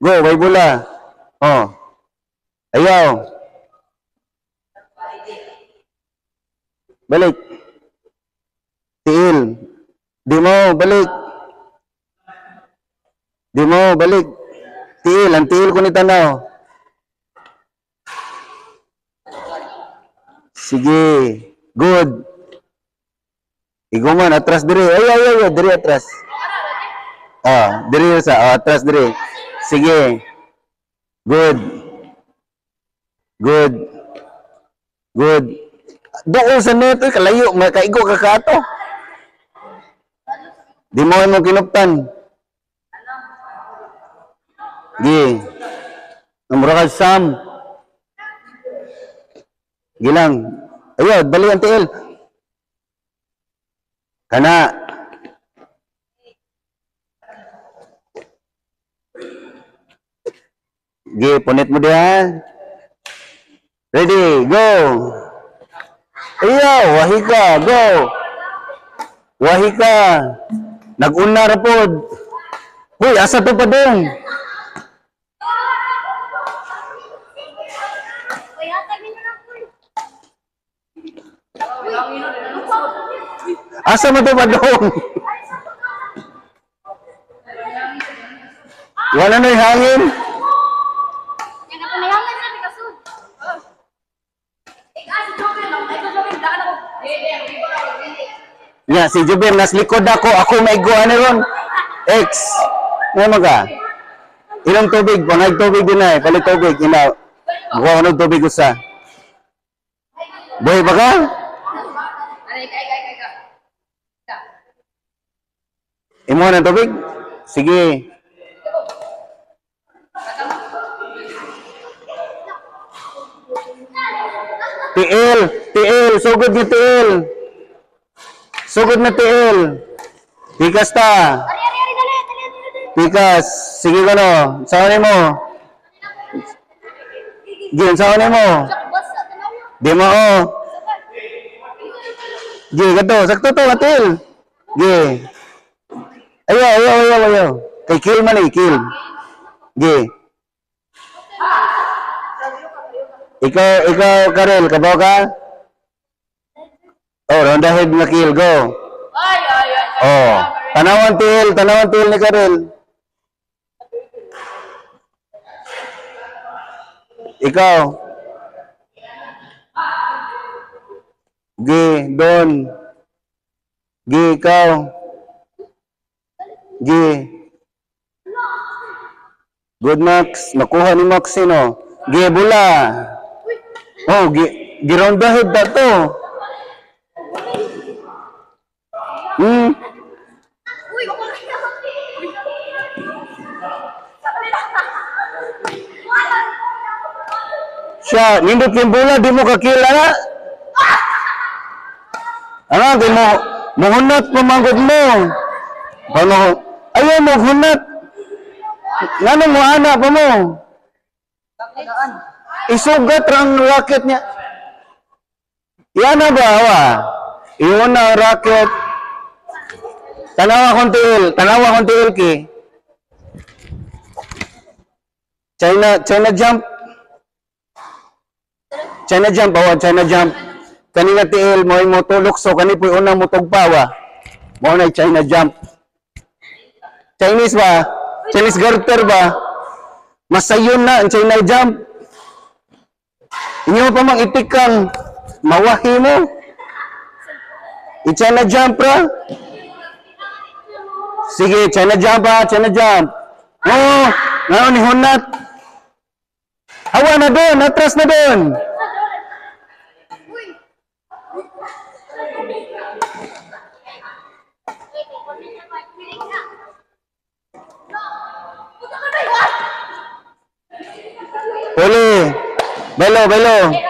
Go, way bola. Oh. Ayaw. Balik. Tiil. Di mo, balik. Di mo, balik. Tiil, ang tiil ko ni tanaw. Sige. Good. Iguman, atras diri. Ay, ay, ay, diri atras. Ah, diri sa, atras diri. Sige. Good. Good. Good. Doon sa net, uy, kalayo, makaigo ka kato. Di mo mo kinuptan. Gi. Namura ka Sam. Gilang. Ayo, bali ang tiil. Kana. Gi, punit mo diha. Ready, go. Ayaw, wahi ka, go. Wahi ka. Nag-una ra pod. Hoy, asa to pa dong? Asa mo to pa dong? Wala na'y hangin. Ya, si Jubir, nas likod ako. Ako may guha ni ron. X. Ano ka? Ilang tubig? Pangay tubig din ay. Palit tubig. Ina. Buha ko ng tubig usa. Boy ba ka? Imo ng tubig? Sige. TL. TL. Sugod ni TL. Sugod na TL. Pikas ta. Pikas. Sige ka no. Saan mo? Gin, saan mo? Di mo oh. Gi, kato. Sakto to, atil. Gi. Ayaw, ayaw, ayaw, ayaw. Kay kill man eh, kill. Gi. Ikaw, Karel, kabaw ka? Oh, round ahead na kill, go. Ay, ay, ay. Oh, tanawan tiil ni Karel. Ikaw. Gi, Don. Gi, ikaw. Gi. Good, Max. Nakuha ni Max, sino? Gi, bula. Oh, gi, gi round ahead na to. Siya, nindot yung bola, di mo kakila na. Ano, di mo, muhunat, pamanggod mo. Paano, ayaw mo, hunat. Ngano mo, anak pa mo? Isugat ang racket niya. Yan na ba, awa? Iyon na ang racket. Tanawa kong tiil. Tanawa kong tiil, ki. China, China jump. China jump, awa, China jump. Kanina tiil, mo mo tulok, so kani po'y unang mutugpa, awa. Mo na China jump. Chinese ba? Chinese garter ba? Masayon na ang China jump. Inyo pa mang itikang mawahi mo. I-China jump ra. Sige, China jump ha, China jump. Oo, ngayon ni Hunat. Hawa na doon, atras na doon. Huli. Belo, belo.